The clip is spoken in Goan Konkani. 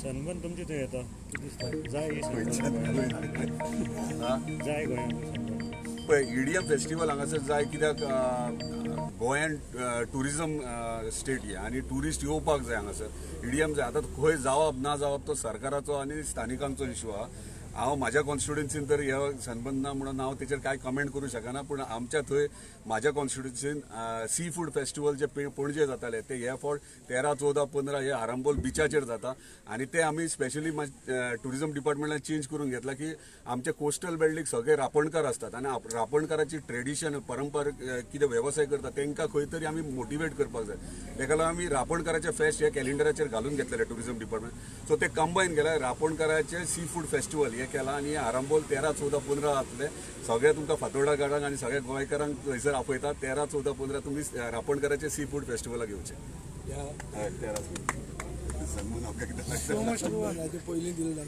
सनबर्न तुमचे थंय येता, कितें दिसता, जाय ही सनबर्न? जाय गोंयांत सनबर्न? पळय, ईडीएम फेस्टिवल हांगासर जाय, कित्याक गोंयान टुरिझम स्टेट ही आनी ट्युरिस्ट येवपाक जाय. हांगासर ईडीएम जाय. आतां खंय जावप ना जावप तो सरकाराचो आनी स्थानिकांचो इशू आहा. हांव म्हाज्या कॉन्स्टिट्युएन्सीन तर हे सनबर्न ना म्हणून हांव तेचेर कांय कमेंट करूं शकना, पूण आमच्या थंय म्हाज्या कॉन्स्टिट्युएन्सीन सी फूड फेस्टिवल जे पणजे जाताले, ते हे फावट 13, 14, 15 हे आरांबोल बिचाचेर जाता आनी ते आमी स्पेशली टुरिझम डिपार्टमेंटान चेंज करून घेतला की आमचे कोस्टल बेल्टीक सगळे रापणकार आसतात आनी रापणकाराची ट्रेडिशन, परंपरा, कितें वेवसाय करता, तांकां खंय तरी आमी मोटिवेट करपाक जाय. ताका लागून आमी रापणकाराचे फेस्ट हे कॅलेंडराचेर घालून घेतलेले टुरिझम डिपार्टमेंट. सो ते कंबायन केला, रापणकाराचे सी फूड फेस्टिवल हे केला आनी आरांबोल 13, 14, 15 जातले. सगळे तुमकां फातोर्डाकारांक आनी सगळ्या गोंयकारांक थंयसर आपयतात. 13, 14, 15 तुमी रापणकाराचे सी फूड फेस्टिवलाक येवचे. हय, 13 सनमून. पयलीं दिलें.